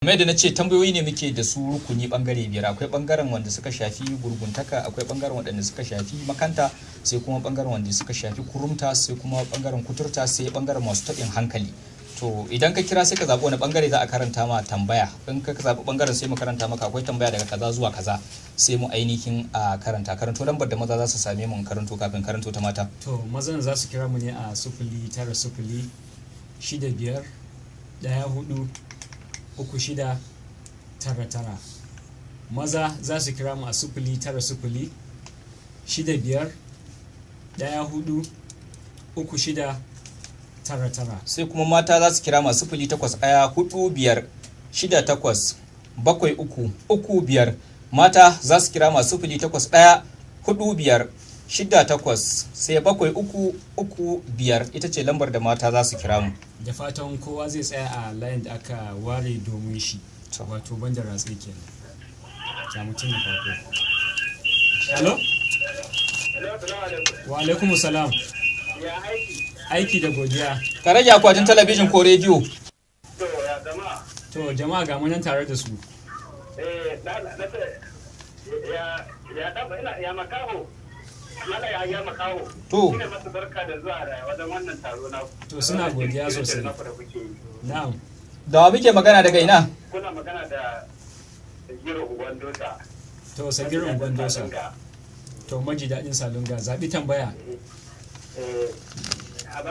Kamar yadda na ce, tambayoyi ne muke da su rukuni bangare biyar. Akwai bangaren wanda suka shafi gurguntaka, akwai bangaren waɗanda suka shafi makanta, sai kuma bangaren wanda suka shafi kurumta, sai kuma bangaren kuturta, sai bangaren masu taɓin hankali. To idan ka kira, sai ka zaɓi wani bangare za a karanta ma tambaya. In ka zaɓi bangaren, sai mu karanta maka akwai tambaya daga kaza zuwa kaza, sai mu ainihin a karanta. Karanto lambar da maza za su same mu in karanto kafin karanto ta mata. To, mazan za su kira mu ne a 09065143699. Maza za su kira mu a 09065143699. Sai kuma mata za su kira masu 08145687335. Mata za su kira masu 0814568, sai 7335. Ita ce lambar da mata za su kira mu. Da fatan kowa zai tsaya a layin da aka ware domin shi. To. Wato banda ratsi kenan. Ga mutum na farko. Hello. Wa alaikum salam. Ya aiki? Aiki da godiya. Ka rage akwatin talabijin ko rediyo. To, ya jama'a? To, jama'a ga mu nan tare da su. Eh, na ce ya dan ina ya makaho. Mala ya makaho. To. Ina masa barka da zuwa da wajen wannan taro na. To, suna godiya sosai. Na ku da kuke yi. Na'am. Da wa muke magana, daga ina? Kuna magana da Giro Ubandosa. To, Sagirin Gwandosa. To, maji daɗin Salunga, zaɓi tambaya. Eh, a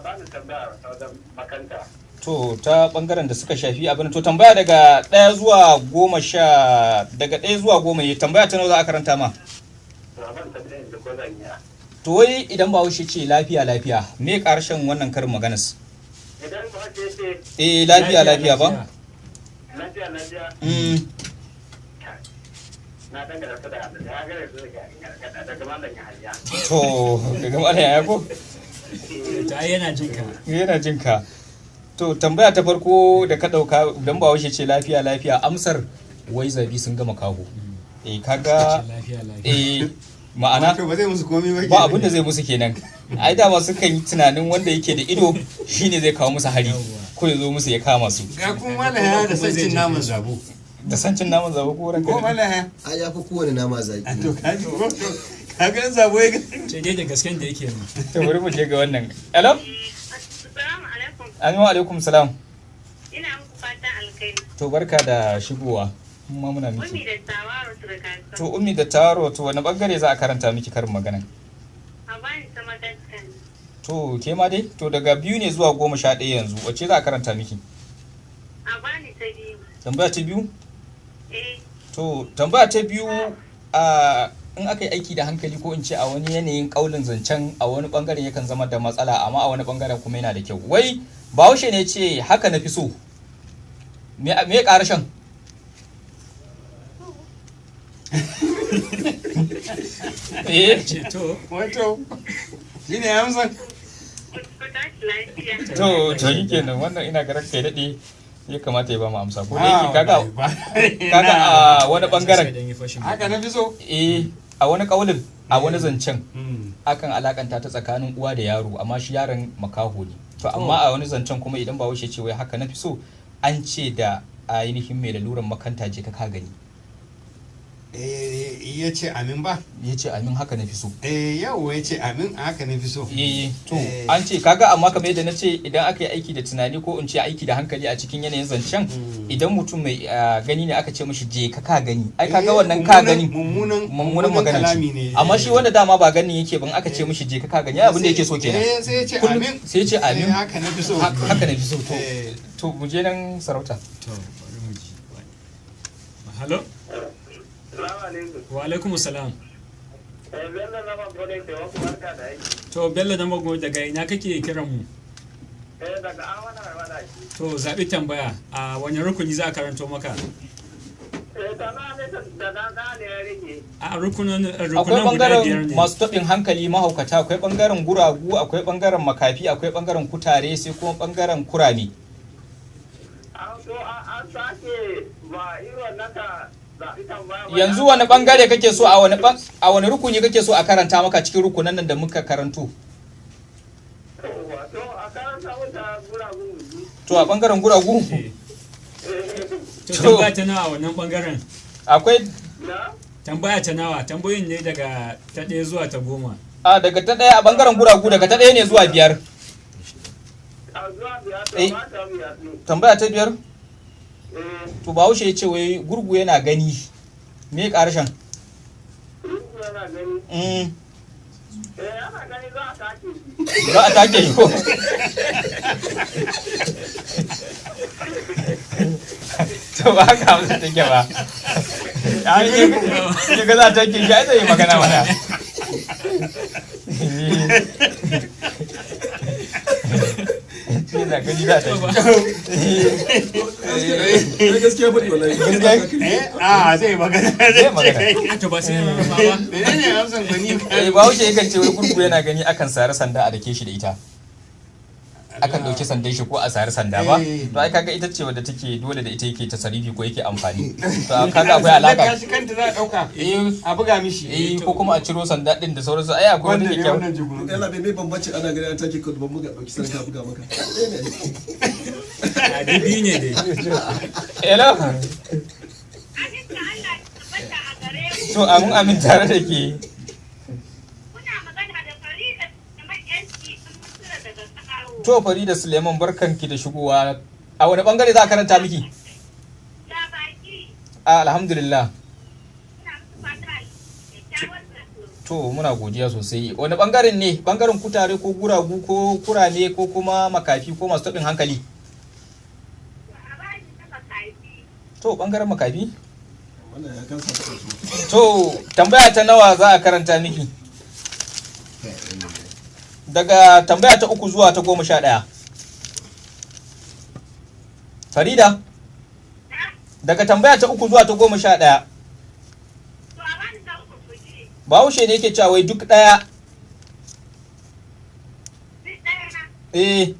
ba ni tambaya ta wajen makanta. To, ta bangaren da suka shafi abin. To, tambaya daga ɗaya zuwa 10, daga ɗaya zuwa 10 ne. Tambaya ta nawa za a karanta ma? To, a ban tambaya da ko zan iya. To, wai idan Bahaushe ce "lafiya lafiya", me karshen wannan karin maganas? Idan ba ce Eh, "lafiya lafiya" ba. "Lafiya lafiya". Na dangana ta da ya gare su daga Malam Yahaya. To, daga Malam Yahaya ko? To, ai yana jin ka. Yana jin ka. To, tambaya ta farko da ka dauka, idan Bahaushe ce "lafiya lafiya", amsar wai zabi sun gama kaho. Eh, kaga Ce "lafiya lafiya". Eh, ma'ana Wato ba zai musu komai ba ba kenan. abin da zai musu kenan. Ai dama sukan yi tunanin wanda yake da ido shine zai kawo musu hari ko ya zo musu ya kama su. Ga kuma Malam ya da son cin naman zabo. Da son cin naman zabo ko ranka Ko da Malam ya? Ai ya fi kowane nama zaki. To, ka ji ko? To, ka ga zabo ya ga. Ce dai da gasken da yake mu. To, bari mu je ga wannan. Hello. Assalamu alaikum. Amin, wa alaikum salam. Ina muku fatan alkhairi. To, barka da shigowa. Mu ma muna Ummi miki. da Tawaro daga kasuwa. To, Ummi da Taro, to wani bangare za a karanta miki karin magana? A bani ta magaskan. To, ke ma dai. To, daga 2 ne zuwa 11 yanzu, wacce za a karanta miki? A bani ta biyu. Tambaya ta biyu? Eh. To, tambaya ta biyu, a in aka yi aiki da hankali, ko in ce a wani yanayin kaulin zancen, a wani bangaren yakan zama da matsala, amma a wani bangaren kuma yana da kyau. Wai Bahaushe ne ce "haka na fi so". Me karashen? Eh. Ce to. Wato shi ne amsan. Ku tashi lafiya. To, shi kenan. Wannan ina ga ranka ya daɗe ya kamata ya ba mu amsa, ko da yake kaga a wani bangaren Sai dan yi fashin. "Haka na fi so". Eh, a wani kaulin, a wani zancen, akan alakanta ta tsakanin uwa da yaro, amma shi yaron makaho ne. To, amma a wani zancen kuma, idan ba ce wai "haka na fi so", an ce da ainihin mai laluran makanta, "Je ka ka gani". Eh, ya ce "amin" ba? Ya ce "amin, haka na fi so". Eh, yau ya ce "amin, haka na fi so". Eh, to Eh. an ce kaga, amma kamar yadda na ce, idan aka yi aiki da tunani, ko in ce aiki da hankali a cikin yanayin zancen, idan mutum mai gani ne aka ce mishi "je ka ka gani", ai kaga Eh, wannan "ka gani" mummunan mummunan magana kalami ce. ne. Amma shi wanda dama ba ganin yake ban, aka ce mishi "je ka ka gani", ai abin da yake so kenan. Eh, sai ya ce Kullum "amin". sai ya ce "amin". Eh, "haka na fi so". "Haka na fi so". To, Eh. to, mu je nan sarauta. To, bari mu ji. Hello. Salamu alaikum. Wa alaikum salam. Eh, Bello na Magode ke waku barka da aiki. To, Bello na Mago, daga ina kake kiran mu? Eh, daga Awana mai wadaki. To, zaɓi tambaya, a wani rukuni za a karanto maka? Eh, da na ne da na ne ya rage. A rukunan Akwai rukunan guda biyar bangaren ne. masu taɓin hankali, mahaukata, akwai bangaren guragu, akwai bangaren makafi, akwai bangaren kutare, sai kuma bangaren kurame. An so an sake ba irin naka zaɓi tambaya ba. Yanzu wani bangare kake so, a wani rukuni kake so a karanta maka cikin rukunan nan da muka karanto? Wato a karanta wata guragun. To, a bangaren guragu. Eh. Eh. To tambaya ta nawa wannan bangaren? Akwai Na? Tambaya ta nawa? Tambayoyin ne daga ta 1 zuwa ta 10. A daga ta 1 a bangaren guragu, daga ta 1 ne zuwa 5. A zuwa 5 to Eh. ba ta 5 ne. Tambaya ta 5? Eh, To Bahaushe ya ce wai gurgu yana gani. Me karshen? gurgu yana gani. Eh, ana gani za a take shi. Za a take shi ko? To ba haka amsa take ba. Ai in ga za a take shi ai zai yi magana mana. Shi na gani za a take shi. Gaskiya faɗi wallahi. Gaskiya? Eh, a zai magana. Zai magana. A to ba sai na rarraba ba. Menene amsan gwani? Eh, Bahaushe yakan ce wai gurgu yana gani akan sari sanda a dake shi da ita. Akan ɗauki sandan shi ko a sari sanda ba. Eh. To ai kaga ita ce wadda take dole da ita yake tasarifi ko yake amfani. To kaga akwai alaka. Kashi kanta za a ɗauka. Eh, A buga mishi. eh, ko kuma a ciro sanda din da sauransu, ai akwai Wanda wani ne kyakkyawan wannan jiguru. Yalla bai mai bambanci ana gani an take ka ban buga ɗauki sanda buga maka. Ɗaya ne. A dai biyu ne dai. Hello. Aminta Allah ya tabbata a gare mu. To amin amin tare da ke. Kuna magana da Farida da Maƙyanci sun mutura daga Karo. To Farida Suleiman, barkanki da shigowa. A wani bangare za a karanta miki? Ya baki. Alhamdulillah. Ina musu fata kyakkyawar zato. To muna godiya sosai. Wani bangaren ne? Bangaren kutare ko guragu ko kurame ko kuma makafi ko masu taɓin hankali? To a bani ta makafi. To bangaren makafi? Wannan ya kansa ta su. To tambaya ta nawa za a karanta miki? Daga tambaya ta 3 zuwa ta 11. Farida? Daga tambaya ta 3 zuwa ta 11. To a bani ta 3 kuji. Bahaushe ne yake cewa wai duk ɗaya. Duk ɗaya na. Eh,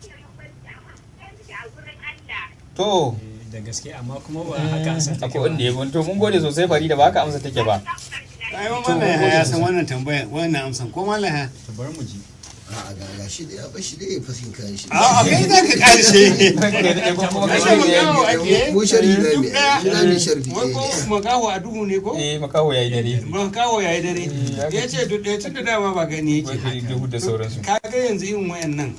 Ina bambanci amma ɗaya suke a gurin Allah. to. Eh, da gaske amma kuma ba haka amsa take Akwai ba. wanda ya to mun gode sosai Farida, ba haka amsa take ba. Ai mallam ya san wannan tambayar, wannan amsan ko mallam ya. To bari mu ji. A'a, ga shi da ya bashi da ya fasin kayan shi. A kai za ka karshe. Kuma ka Ashe ce ya makaho ake. Mu sharhi za mu Duk yi. ɗaya. Muna mai sharhi Wai ko ɗaya ne. makaho a duhu ne ko? Eh, makaho yayi dare. Makaho yayi dare. Eh, Ya ce duk ɗaya tun da dama ba gani yake. Wai duhu da sauransu. Kaga yanzu irin wayannan.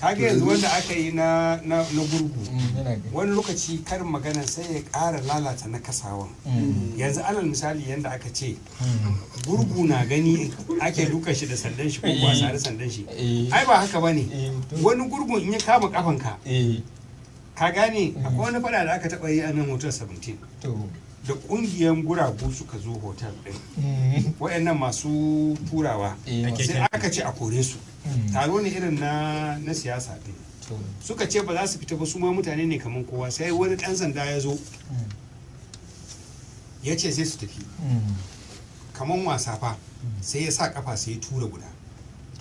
Kaga yanzu wanda aka yi na gurgu. Yana gani. Wani lokaci karin magana sai ya ƙara lalata na kasawan. Yanzu alal misali yanda aka ce gurgu na gani ake dukan shi da sandan shi ko kuwa sare sandan shi. Eh. Ai ba haka bane. Eh, to. Wani gurgun in ya kama kafanka Eh, ka gane akwai wani fada da aka taba yi a nan hotel 17 to. da kungiyan guragu suka zo hotel din wayannan masu turawa Eh, masu- sai aka ce a kore su. Taro ne irin na siyasa din. To. Suka ce ba za su fita ba, su ma mutane ne kamar kowa. Sai wani dan sanda ya zo ya ce sai su tafi kamar wasa fa, sai ya sa kafa sai ya tura guda.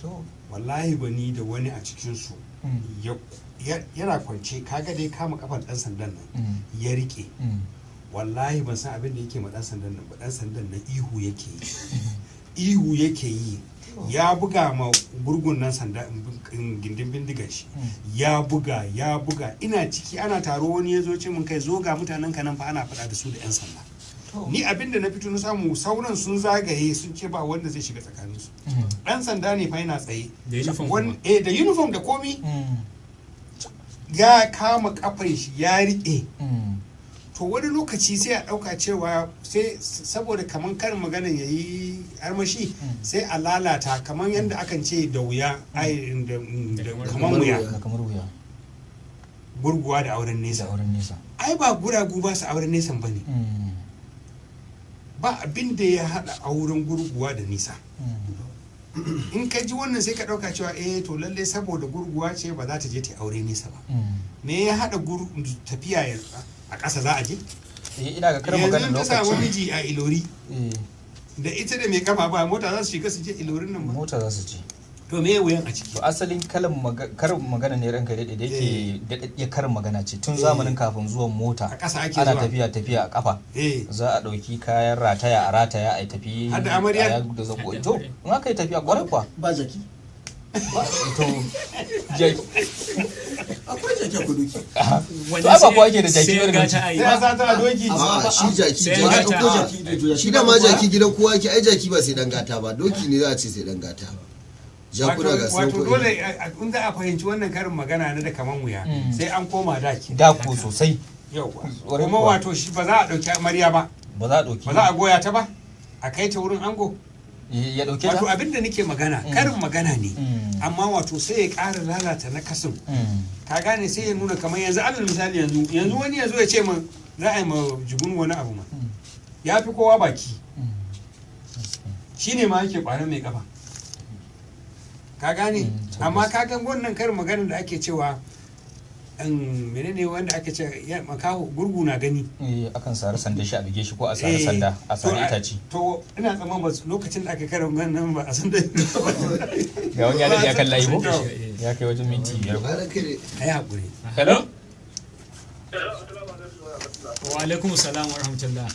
To. Wallahi bani da wani a cikinsu yana kwance, kaga dai kama kafan dan sandan nan ya rike. Wallahi ban san abin da yake ma dan sandan nan ba, dan sandan nan ihu yake yi, ihu yake yi, ya buga ma gurgun nan sanda gindin bindigar shi ya buga, ya buga. Ina ciki ana taro, wani ya zo ce mun kai zo ga mutanen ka nan fa ana faɗa da su da yan sanda. Ni abin da na fito na samu sauran sun zagaye sun ce ba wanda zai shiga tsakaninsu. Dan sanda ne fa yana tsaye Da uniform Wani- kuma. eh, da uniform da komi, ya kama kafan shi ya riƙe. To wani lokaci sai a ɗauka cewa sai saboda kaman karin maganan ya yi armashi sai a lalata, kaman yadda akan ce da wuya ai da kaman wuya Da kamar wuya. gurguwa da auren Da nesa. auren nesa. Ai ba guragu ba su auren nesan ba ne. Ba abin da ya haɗa auren gurguwa da nisa. In ka ji wannan sai ka ɗauka cewa eh to lalle saboda gurguwa ce ba za ta je ta yi aure nesa ba. Me ya haɗa tafiya a ƙasa za a je? Eh, ina ga karin Yanzu maganar in ta samu lokaci. miji a Ilori Eh, da ita da mai kafa ba mota za su shiga su je Ilorin nan ba. mota za su ci. To me wuyan a ciki? To asalin karin magana ne ranka daɗe da yake daɗaɗɗiyar karin magana ce tun zamanin kafin zuwan mota. A ƙasa ake Ana zuwa. tafiya tafiya a kafa. Eh. Za a ɗauki kayan rataya a rataya a tafi. Har da amarya? A da zago. To in aka yi tafiya ƙwarai kuwa. Ba jaki. To jai. Akwai jaki, akwai doki. To ai ba kowa yake da jaki sai bane. gata ai. Sai a sata a doki. A shi jaki, Sai jaki gata. Akwai jaki da jaki. Shi da ma jaki gidan kowa yake, ai jaki ba sai dan gata ba, doki ne za a ce sai dan gata. Jakuna ga sun Wato ko dole in za a fahimci wannan karin magana na da kaman wuya, sai an koma daki. Da ko sosai. Yauwa. Ƙwarai Kuma kuwa. wato shi ba za a ɗauki amarya ba, Ba za a ɗauki. ba za a goya ta ba, a kai ta wurin ango. Ya ɗauke Wato ta. abin da nake magana, karin magana ne, amma wato sai ya ƙara lalata na kasin. Ka gane, sai ya nuna kamar yanzu, alal misali, yanzu wani ya zo ya ce min za a yi ma Jigun wani abu ma, ya fi kowa baki, shi ne ma yake ƙwaron mai kafa, ka gane? Amma ka ga wannan karin maganar da ake cewa menene wanda ake ce makaho gurgu na gani. Eh, akan sari sanda shi a bige shi, ko a sari Eh, sanda a to sari itace. To ina tsammanin ba lokacin da aka karin wannan ba a san da Ga wani ya daɗe akan layi ko? To. Ya kai wajen minti 5 ko? Ranar kai ne. A yi haƙuri. Hello. Wa alaikum salam wa rahmatullah.